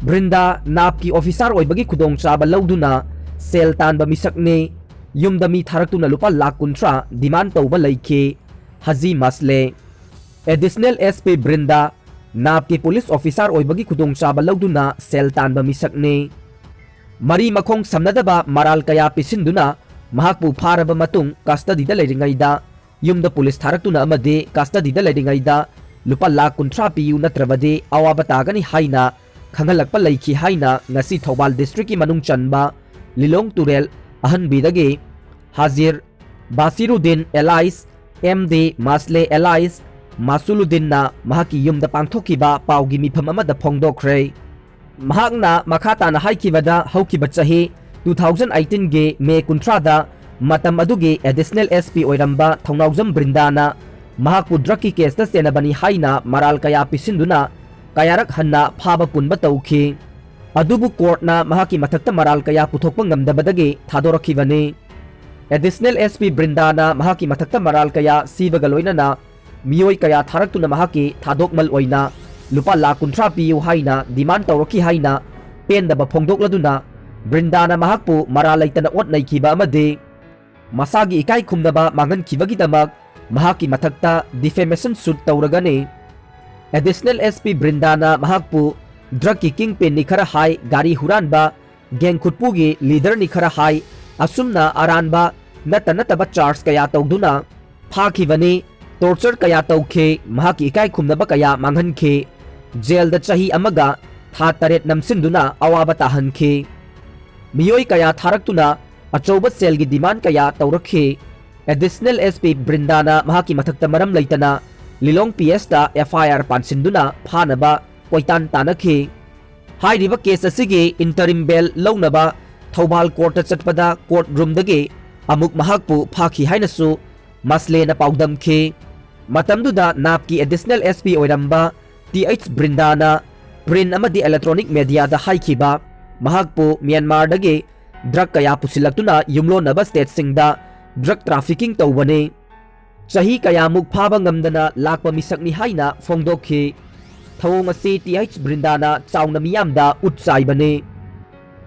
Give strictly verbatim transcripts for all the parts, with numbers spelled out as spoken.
ꯕ꯭ꯔꯤꯟꯗꯥ ꯅꯥꯞꯀꯤ officer ꯑꯣꯏꯕꯒꯤ ꯈꯨꯗꯣꯡꯆꯥꯕ ꯂꯧꯗꯨꯅ ꯁꯦꯜ ꯇꯥꯟꯕ ꯃꯤꯁꯛꯅꯤ꯫ ꯌꯨꯝꯗ ꯃꯤ ꯊꯥꯔꯛꯇꯨꯅ ꯂꯨꯄꯥ ꯂꯥꯈ ꯀꯨꯟꯊ꯭ꯔꯥ ꯗꯤꯃꯥꯟ ꯇꯧꯕ ꯂꯩꯈꯤ꯫ ꯍꯥꯖꯤ ꯃꯥꯁꯂꯦ꯫ ꯑꯦꯗꯤꯁꯅꯦꯜ ꯑꯦꯁ ꯄꯤ ꯕ꯭ꯔꯤꯟꯗꯥ ꯅꯥꯞꯀꯤ ꯄꯨꯂꯤꯁ ꯑꯣꯐꯤꯁꯥꯔ ꯑꯣꯏꯕꯒꯤ ꯈꯨꯗꯣꯡꯆꯥꯕ ꯂꯧꯗꯨꯅ ꯁꯦꯜ ꯇꯥꯟꯕ ꯃꯤꯁꯛꯅꯤ꯫ ꯃꯔꯤ ꯃꯈꯣꯡ ꯁꯝꯅꯗꯕ ꯃꯔꯥꯜ ꯀꯌꯥ ꯄꯤꯁꯤꯟꯗꯨꯅ ꯃꯍꯥꯛꯄꯨ ꯐꯥꯔꯕ ꯃꯇꯨꯡ ꯀꯁꯇꯗꯤꯗ ꯂꯩꯔꯤꯉꯩꯗ ꯌꯨꯝꯗ ꯄꯨꯂꯤꯁ ꯊꯥꯔꯛꯇꯨꯅ ꯑꯃꯗꯤ ꯀꯁꯇꯗꯤꯗ ꯂꯩꯔꯤꯉꯩꯗ ꯂꯨꯄꯥ ꯂꯥꯈ ꯀꯨꯟꯊ꯭ꯔꯥ ꯄꯤꯌꯨ ꯅꯠꯇ꯭ꯔꯕꯗꯤ ꯑꯋꯥꯕ ꯇꯥꯒꯅꯤ ꯍꯥꯏꯅ ꯈꯪꯍꯜꯂꯛꯄ ꯂꯩꯈꯤ ꯍꯥꯏꯅ ꯉꯁꯤ ꯊꯧꯕꯥꯜ ꯗꯤꯁꯇ꯭ꯔꯤꯛꯀꯤ ꯃꯅꯨꯡ ꯆꯟꯕ ꯂꯤꯂꯣꯡ ꯇꯨꯔꯦꯜ ꯑꯍꯟꯕꯤꯗꯒꯤ ꯍꯥꯖꯤꯔ ꯕꯥꯁꯤꯔꯨꯗꯤꯟ ꯑꯦꯂꯥꯏꯁ ꯑꯦꯝ ꯗꯤ ꯃꯥꯁꯂꯦ ꯑꯦꯂꯥꯏꯁ ꯃꯥꯁꯨꯂꯨꯗꯤꯟꯅ ꯃꯍꯥꯛꯀꯤ ꯌꯨꯝꯗ ꯄꯥꯡꯊꯣꯛꯈꯤꯕ ꯄꯥꯎꯒꯤ ꯃꯤꯐꯝ ꯑꯃꯗ ꯐꯣꯡꯗꯣꯛꯈ꯭ꯔꯦ꯫ ꯃꯍꯥꯛꯅ ꯃꯈꯥ ꯇꯥꯅ ꯍꯥꯏꯈꯤꯕꯗ ꯍꯧꯈꯤꯕ ꯆꯍꯤ two thousand eighteenꯒꯤ ꯃꯦ ꯀꯨꯟꯊ꯭ꯔꯥꯗ ꯃꯇꯝ ꯑꯗꯨꯒꯤ ꯑꯦꯗꯤꯁꯅꯦꯜ ꯑꯦꯁ ꯄꯤ ꯑꯣꯏꯔꯝꯕ ꯊꯧꯅꯥꯎꯖꯝ ꯕ꯭ꯔꯤꯟꯗꯥꯅ ꯃꯍꯥꯛꯄꯨ ꯗ꯭ꯔꯒꯀꯤ ꯀꯦꯁꯇ ꯆꯦꯟꯅꯕꯅꯤ ꯍꯥꯏꯅ ꯃꯔꯥꯜ ꯀꯌꯥ ꯄꯤꯁꯤꯟꯗꯨꯅ ꯀꯌꯥꯔꯛ ꯍꯟꯅ ꯐꯥꯕ ꯄꯨꯟꯕ ꯇꯧꯈꯤ꯫ ꯑꯗꯨꯕꯨ ꯀꯣꯔꯠꯅ ꯃꯍꯥꯛꯀꯤ ꯃꯊꯛꯇ ꯃꯔꯥꯜ ꯀꯌꯥ ꯄꯨꯊꯣꯛꯄ ꯉꯝꯗꯕꯗꯒꯤ ꯊꯥꯗꯣꯔꯛꯈꯤꯕꯅꯤ꯫ ꯑꯦꯗꯤꯁꯅꯦꯜ ꯑꯦꯁ ꯄꯤ ꯕ꯭ꯔꯤꯟꯗꯥꯅ ꯃꯍꯥꯛꯀꯤ ꯃꯊꯛꯇ ꯃꯔꯥꯜ ꯀꯌꯥ ꯁꯤꯕꯒ ꯂꯣꯏꯅꯅ ꯃꯤꯑꯣꯏ ꯀꯌꯥ ꯊꯥꯔꯛꯇꯨꯅ ꯃꯍꯥꯛꯀꯤ ꯊꯥꯗꯣꯛꯃꯜ ꯑꯣꯏꯅ ꯂꯨꯄꯥ ꯂꯥꯈ ꯀꯨꯟꯊ꯭ꯔꯥ ꯄꯤꯌꯨ ꯍꯥꯏꯅ ꯗꯤꯃꯥꯟ ꯇꯧꯔꯛꯈꯤ ꯍꯥꯏꯅ ꯄꯦꯟꯗꯕ ꯐꯣꯡꯗꯣꯛꯂꯗꯨꯅ ꯕ꯭ꯔꯤꯟꯗꯥꯅ ꯃꯍꯥꯛꯄꯨ ꯃꯔꯥꯜ ꯂꯩꯇꯅ ꯑꯣꯠ ꯅꯩꯈꯤꯕ ꯑꯃꯗꯤ ꯃꯁꯥꯒꯤ ꯏꯀꯥꯏ ꯈꯨꯝꯅꯕ ꯃꯥꯡꯍꯟꯈꯤꯕꯒꯤꯗꯃꯛ ꯃꯍꯥꯛꯀꯤ ꯃꯊꯛꯇ ꯗꯤꯐꯦꯃꯦꯁꯟ ꯁꯨꯠ ꯇꯧꯔꯒꯅꯤ꯫ ꯑꯦꯗꯤꯁꯅꯦꯜ ꯑꯦꯁ ꯄꯤ ꯕ꯭ꯔꯤꯟꯗꯥꯅ ꯃꯍꯥꯛꯄꯨ ꯗ꯭ꯔꯒꯀꯤ ꯀꯤꯡ ꯄꯤꯟꯅꯤ ꯈꯔ ꯍꯥꯏ, ꯒꯥꯔꯤ ꯍꯨꯔꯥꯟꯕ ꯒꯦꯡ ꯈꯨꯠꯄꯨꯒꯤ ꯂꯤꯗꯔꯅꯤ ꯈꯔ ꯍꯥꯏ, ꯑꯁꯨꯝꯅ ꯑꯔꯥꯟꯕ ꯅꯠꯇ ꯅꯠꯇꯕ ꯆꯥꯔꯖ ꯀꯌꯥ ꯇꯧꯗꯨꯅ ꯐꯥꯈꯤꯕꯅꯤ꯫ ꯇꯣꯔꯆꯔ ꯀꯌꯥ ꯇꯧꯈꯤ, ꯃꯍꯥꯛꯀꯤ ꯏꯀꯥꯏ ꯈꯨꯝꯅꯕ ꯀꯌꯥ ꯃꯥꯡꯍꯟꯈꯤ꯫ ꯖꯦꯜꯗ ꯆꯍꯤ ꯑꯃꯒ ꯊꯥ ꯇꯔꯦꯠ ꯅꯝꯁꯤꯟꯗꯨꯅ ꯑꯋꯥꯕ ꯇꯥꯍꯟꯈꯤ꯫ ꯃꯤꯑꯣꯏ ꯀꯌꯥ ꯊꯥꯔꯛꯇꯨꯅ ꯑꯆꯧꯕ ꯁꯦꯜꯒꯤ ꯗꯤꯃꯥꯟ ꯀꯌꯥ ꯇꯧꯔꯛꯈꯤ꯫ ꯑꯦꯗꯤꯁꯅꯦꯜ ꯑꯦꯁ ꯄꯤ ꯕ꯭ꯔꯤꯟꯗꯥꯅ ꯃꯍꯥꯛꯀꯤ ꯃꯊꯛꯇ ꯃꯔꯝ ꯂꯩꯇꯅ ꯂꯤꯂꯣꯡ ꯄꯤ ꯑꯦꯁꯇ ꯑꯦꯐ ꯑꯥꯏ ꯑꯥꯔ ꯄꯥꯟꯁꯤꯟꯗꯨꯅ ꯐꯥꯅꯕ ꯀꯣꯏꯇꯥꯟ ꯇꯥꯟꯅꯈꯤ꯫ ꯍꯥꯏꯔꯤꯕ ꯀꯦꯁ ꯑꯁꯤꯒꯤ ꯏꯟꯇꯔꯤꯝ ꯕꯦꯜ ꯂꯧꯅꯕ ꯊꯧꯕꯥꯜ ꯀꯣꯔꯠꯇ ꯆꯠꯄꯗ ꯀꯣꯔꯠ ꯔꯨꯝꯗꯒꯤ ꯑꯃꯨꯛ ꯃꯍꯥꯛꯄꯨ ꯐꯥꯈꯤ ꯍꯥꯏꯅꯁꯨ ꯃꯥꯁꯂꯦꯅ ꯄꯥꯎꯗꯝꯈꯤ꯫ ꯃꯇꯝꯗꯨꯗ ꯅꯥꯞꯀꯤ ꯑꯦꯗꯤꯁꯅꯦꯜ ꯑꯦꯁ ꯄꯤ ꯑꯣꯏꯔꯝꯕ ꯇꯤ ꯑꯩꯆ ꯕ꯭ꯔꯤꯟꯗꯥꯅ ꯄ꯭ꯔꯤꯟ ꯑꯃꯗꯤ ꯏꯂꯦꯛꯇ꯭ꯔꯣꯅꯤꯛ ꯃꯦꯗꯤꯌꯥꯗ ꯍꯥꯏꯈꯤꯕ, ꯃꯍꯥꯛꯄꯨ ꯃ꯭ꯌꯥꯟꯃꯥꯔꯗꯒꯤ ꯗ꯭ꯔꯒ ꯀꯌꯥ ꯄꯨꯁꯤꯜꯂꯛꯇꯨꯅ ꯌꯨꯝꯂꯣꯟꯅꯕ ꯁ꯭ꯇꯦꯠꯁꯤꯡꯗ ꯗ꯭ꯔꯒ ꯇ꯭ꯔꯥꯐꯤꯀꯤꯡ ꯇꯧꯕꯅꯤ꯫ ꯆꯍꯤ ꯀꯌꯥꯃꯨꯛ ꯐꯥꯕ ꯉꯝꯗꯅ ꯂꯥꯛꯄ ꯃꯤꯁꯛꯅꯤ ꯍꯥꯏꯅ ꯐꯣꯡꯗꯣꯛꯈꯤ꯫ ꯊꯧꯑꯣꯡ ꯑꯁꯤ ꯇꯤ ꯑꯩꯆ ꯕ꯭ꯔꯤꯟꯗꯥꯅ ꯆꯥꯎꯅ ꯃꯤꯌꯥꯝꯗ ꯎꯠ ꯆꯥꯏꯕꯅꯤ꯫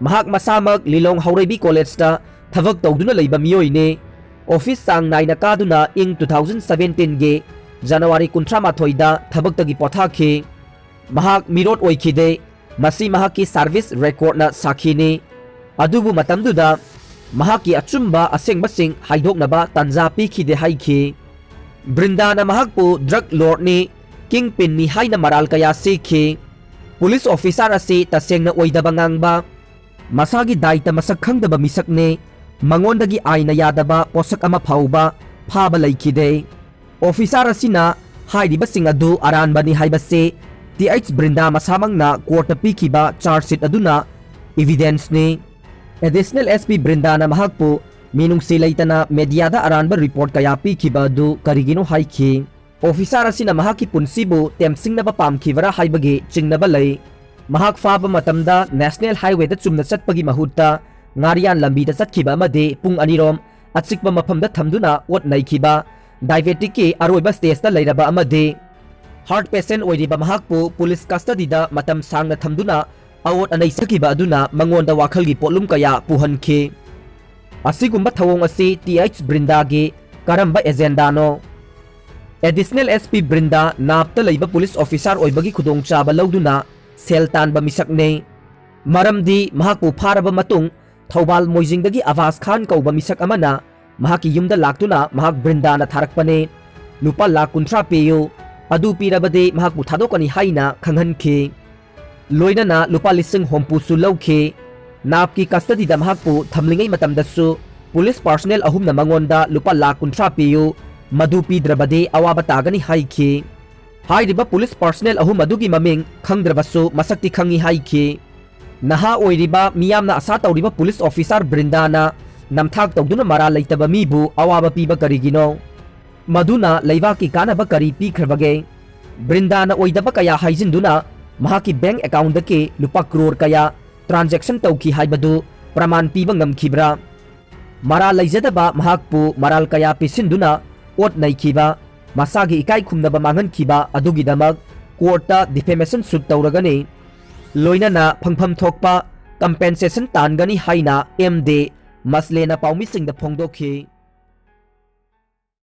ꯃꯍꯥꯛ ꯃꯁꯥꯃꯛ ꯂꯤꯂꯣꯡ ꯍꯧꯔꯩꯕꯤ ꯀꯣꯂꯦꯖꯇ ꯊꯕꯛ ꯇꯧꯗꯨꯅ ꯂꯩꯕ ꯃꯤꯑꯣꯏꯅꯤ꯫ ꯑꯣꯐꯤꯁ ꯆꯥꯡ ꯅꯥꯏꯅ ꯀꯥꯗꯨꯅ ꯏꯪ two thousand seventeen ꯒꯤ ꯖꯅꯋꯥꯔꯤ ꯀꯨꯟꯊ꯭ꯔꯥ ꯃꯥꯊꯣꯏꯗ ꯊꯕꯛꯇꯒꯤ ꯄꯣꯊꯥꯈꯤ꯫ ꯃꯍꯥꯛ ꯃꯤꯔꯣꯠ ꯑꯣꯏꯈꯤꯗꯦ꯫ ꯃꯁꯤ ꯃꯍꯥꯛꯀꯤ ꯁꯥꯔꯚꯤꯁ ꯔꯦꯀꯣꯔꯗꯅ ꯁꯥꯈꯤꯅꯤ꯫ ꯑꯗꯨꯕꯨ ꯃꯇꯝꯗꯨꯗ ꯃꯍꯥꯛꯀꯤ ꯑꯆꯨꯝꯕ ꯑꯁꯦꯡꯕꯁꯤꯡ ꯍꯥꯏꯗꯣꯛꯅꯕ ꯇꯥꯟꯖꯥ ꯄꯤꯈꯤꯗꯦ ꯍꯥꯏꯈꯤ꯫ ꯕ꯭ꯔꯤꯟꯗꯥꯅ ꯃꯍꯥꯛꯄꯨ ꯗ꯭ꯔꯒ ꯂꯣꯔꯗꯅꯤ, ꯀꯤꯡ ꯄꯤꯟꯅꯤ ꯍꯥꯏꯅ ꯃꯔꯥꯜ ꯀꯌꯥ ꯁꯤꯈꯤ꯫ ꯄꯨꯂꯤꯁ ꯑꯣꯐꯤꯁꯥꯔ ꯑꯁꯤ ꯇꯁꯦꯡꯅ ꯑꯣꯏꯗꯕ ꯉꯥꯡꯕ, ꯃꯁꯥꯒꯤ ꯗꯥꯏꯇ ꯃꯁꯛ ꯈꯪꯗꯕ ꯃꯤꯁꯛꯅꯤ꯫ ꯃꯉꯣꯟꯗꯒꯤ ꯑꯥꯏꯟꯅ ꯌꯥꯗꯕ ꯄꯣꯠꯁꯛ ꯑꯃ ꯐꯥꯎꯕ ꯐꯥꯕ ꯂꯩꯈꯤꯗꯦ꯫ ꯑꯣꯐꯤꯁꯥꯔ ꯑꯁꯤꯅ ꯍꯥꯏꯔꯤꯕꯁꯤꯡ ꯑꯗꯨ ꯑꯔꯥꯟꯕꯅꯤ ꯍꯥꯏꯕꯁꯤ ꯇꯤ ꯑꯩꯆ ꯕ꯭ꯔꯤꯟꯗꯥ ꯃꯁꯥꯃꯛꯅ ꯀꯣꯔꯠꯇ ꯄꯤꯈꯤꯕ ꯆꯥꯔꯖ ꯁꯤꯠ ꯑꯗꯨꯅ ꯏꯚꯤꯗꯦꯟꯁꯅꯤ꯫ ꯑꯦꯗꯤꯁꯅꯦꯜ ꯑꯦꯁ ꯄꯤ ꯕ꯭ꯔꯤꯟꯗꯥꯅ ꯃꯍꯥꯛꯄꯨ ꯃꯤꯅꯨꯡꯁꯤ ꯂꯩꯇꯅ ꯃꯦꯗꯤꯌꯥꯗ ꯑꯔꯥꯟꯕ ꯔꯤꯄꯣꯔꯠ ꯀꯌꯥ ꯄꯤꯈꯤꯕ ꯑꯗꯨ ꯀꯔꯤꯒꯤꯅꯣ ꯍꯥꯏꯈꯤ꯫ ꯑꯣꯐꯤꯁꯥꯔ ꯑꯁꯤꯅ ꯃꯍꯥꯛꯀꯤ ꯄꯨꯟꯁꯤꯕꯨ ꯇꯦꯝꯁꯤꯡꯅꯕ ꯄꯥꯝꯈꯤꯕꯔꯥ ꯍꯥꯏꯕꯒꯤ ꯆꯤꯡꯅꯕ ꯂꯩ꯫ ꯃꯍꯥꯛ ꯐꯥꯕ ꯃꯇꯝꯗ ꯅꯦꯁꯅꯦꯜ ꯍꯥꯏꯋꯦꯗ ꯆꯨꯝꯅ ꯆꯠꯄꯒꯤ ꯃꯍꯨꯠꯇ ꯉꯥꯔꯤꯌꯥꯟ ꯂꯝꯕꯤꯗ ꯆꯠꯈꯤꯕ ꯑꯃꯗꯤ ꯄꯨꯡ ꯑꯅꯤꯔꯣꯝ ꯑꯆꯤꯛꯄ ꯃꯐꯝꯗ ꯊꯝꯗꯨꯅ ꯑꯣꯠ ꯅꯩꯈꯤꯕ, ꯗꯥꯏꯕꯦꯇꯤꯛꯀꯤ ꯑꯔꯣꯏꯕ ꯁ꯭ꯇꯦꯖꯇ ꯂꯩꯔꯕ ꯑꯃꯗꯤ ꯍꯥꯔꯠ ꯄꯦꯁꯦꯟ ꯑꯣꯏꯔꯤꯕ ꯃꯍꯥꯛꯄꯨ ꯄꯨꯂꯤꯁ ꯀꯁꯇꯗꯤꯗ ꯃꯇꯝ ꯁꯥꯡꯅ ꯊꯝꯗꯨꯅ ꯑꯑꯣꯠ ꯑꯅꯩ ꯆꯠꯈꯤꯕ ꯑꯗꯨꯅ ꯃꯉꯣꯟꯗ ꯋꯥꯈꯜꯒꯤ ꯄꯣꯠꯂꯨꯝ ꯀꯌꯥ ꯄꯨꯍꯟꯈꯤ꯫ ꯑꯁꯤꯒꯨꯝꯕ ꯊꯧꯑꯣꯡ ꯑꯁꯤ ꯇꯤ ꯑꯩꯆ ꯕ꯭ꯔꯤꯟꯗꯥꯒꯤ ꯀꯔꯝꯕ ꯑꯦꯖꯦꯟꯗꯥꯅꯣ? ꯑꯦꯗꯤꯁꯅꯦꯜ ꯑꯦꯁ ꯄꯤ ꯕ꯭ꯔꯤꯟꯗꯥ ꯅꯥꯞꯇ ꯂꯩꯕ ꯄꯨꯂꯤꯁ ꯑꯣꯐꯤꯁꯥꯔ ꯑꯣꯏꯕꯒꯤ ꯈꯨꯗꯣꯡꯆꯥꯕ ꯂꯧꯗꯨꯅ ꯁꯦꯜ ꯇꯥꯟꯕ ꯃꯤꯁꯛꯅꯤ꯫ ꯃꯔꯝꯗꯤ ꯃꯍꯥꯛꯄꯨ ꯐꯥꯔꯕ ꯃꯇꯨꯡ ꯊꯧꯕꯥꯜ ꯃꯣꯏꯖꯤꯡꯗꯒꯤ ꯑꯕꯥꯁ ꯈꯥꯟ ꯀꯧꯕ ꯃꯤꯁꯛ ꯑꯃꯅ ꯃꯍꯥꯛꯀꯤ ꯌꯨꯝꯗ ꯂꯥꯛꯇꯨꯅ ꯃꯍꯥꯛ ꯕ꯭ꯔꯤꯟꯗꯥꯅ ꯊꯥꯔꯛꯄꯅꯤ꯫ ꯂꯨꯄꯥ ꯂꯥꯈ ꯀꯨꯟꯊ꯭ꯔꯥ ꯄꯤꯌꯨ, ꯑꯗꯨ ꯄꯤꯔꯕꯗꯤ ꯃꯍꯥꯛꯄꯨ ꯊꯥꯗꯣꯛꯀꯅꯤ ꯍꯥꯏꯅ ꯈꯪꯍꯟꯈꯤ꯫ ꯂꯣꯏꯅꯅ ꯂꯨꯄꯥ ꯂꯤꯁꯤꯡ ꯍꯨꯝꯐꯨꯁꯨ ꯂꯧꯈꯤ꯫ ꯅꯥꯞꯀꯤ ꯀꯁꯇꯗꯤꯗ ꯃꯍꯥꯛꯄꯨ ꯊꯝꯂꯤꯉꯩ ꯃꯇꯝꯗꯁꯨ ꯄꯨꯂꯤꯁ ꯄꯥꯔꯁꯅꯦꯜ ꯑꯍꯨꯝꯅ ꯃꯉꯣꯟꯗ ꯂꯨꯄꯥ ꯂꯥꯈ ꯀꯨꯟꯊ꯭ꯔꯥ ꯄꯤꯌꯨ, ꯃꯗꯨ ꯄꯤꯗ꯭ꯔꯕꯗꯤ ꯑꯋꯥꯕ ꯇꯥꯒꯅꯤ ꯍꯥꯏꯈꯤ꯫ ꯍꯥꯏꯔꯤꯕ ꯄꯨꯂꯤꯁ ꯄꯥꯔꯁꯅꯦꯜ ꯑꯍꯨꯝ ꯑꯗꯨꯒꯤ ꯃꯃꯤꯡ ꯈꯪꯗ꯭ꯔꯕꯁꯨ ꯃꯁꯛꯇꯤ ꯈꯪꯏ ꯍꯥꯏꯈꯤ꯫ ꯅꯍꯥ ꯑꯣꯏꯔꯤꯕ, ꯃꯤꯌꯥꯝꯅ ꯑꯁꯥ ꯇꯧꯔꯤꯕ ꯄꯨꯂꯤꯁ ꯑꯣꯐꯤꯁꯥꯔ ꯕ꯭ꯔꯤꯟꯗꯥꯅ ꯅꯝꯊꯥꯛ ꯇꯧꯗꯨꯅ ꯃꯔꯥꯜ ꯂꯩꯇꯕ ꯃꯤꯕꯨ ꯑꯋꯥꯕ ꯄꯤꯕ ꯀꯔꯤꯒꯤꯅꯣ? ꯃꯗꯨꯅ ꯂꯩꯕꯥꯛꯀꯤ ꯀꯥꯟꯅꯕ ꯀꯔꯤ ꯄꯤꯈ꯭ꯔꯕꯒꯦ? ꯕ꯭ꯔꯤꯟꯗꯥꯅ ꯑꯣꯏꯗꯕ ꯀꯌꯥ ꯍꯥꯏꯖꯤꯟꯗꯨꯅ ꯃꯍꯥꯛꯀꯤ ꯕꯦꯡꯛ ꯑꯦꯀꯥꯎꯟꯗꯒꯤ ꯂꯨꯄꯥ ꯀ꯭ꯔꯣꯔ ꯀꯌꯥ ꯇ꯭ꯔꯥꯟꯖꯦꯛꯁꯟ ꯇꯧꯈꯤ ꯍꯥꯏꯕꯗꯨ ꯄ꯭ꯔꯃꯥꯟ ꯄꯤꯕ ꯉꯝꯈꯤꯕ꯭ꯔꯥ? ꯃꯔꯥꯜ ꯂꯩꯖꯗꯕ ꯃꯍꯥꯛꯄꯨ ꯃꯔꯥꯜ ꯀꯌꯥ ꯄꯤꯁꯤꯟꯗꯨꯅ ꯑꯣꯠ ꯅꯩꯈꯤꯕ, ꯃꯁꯥꯒꯤ ꯏꯀꯥꯏ ꯈꯨꯝꯅꯕ ꯃꯥꯡꯍꯟꯈꯤꯕ ꯑꯗꯨꯒꯤꯗꯃꯛ ꯀꯣꯔꯠꯇ ꯗꯤꯐꯦꯃꯦꯁꯟ ꯁꯨꯠ ꯇꯧꯔꯒꯅꯤ꯫ ꯂꯣꯏꯅꯅ ꯐꯪꯐꯝ ꯊꯣꯛꯄ ꯀꯝꯄꯦꯟꯁꯦꯁꯟ ꯇꯥꯟꯒꯅꯤ ꯍꯥꯏꯅ ꯑꯦꯝ ꯗꯦ ꯃꯁꯂꯦꯅ ꯄꯥꯎꯃꯤꯁꯤꯡꯗ ꯐꯣꯡꯗꯣꯛꯈꯤ꯫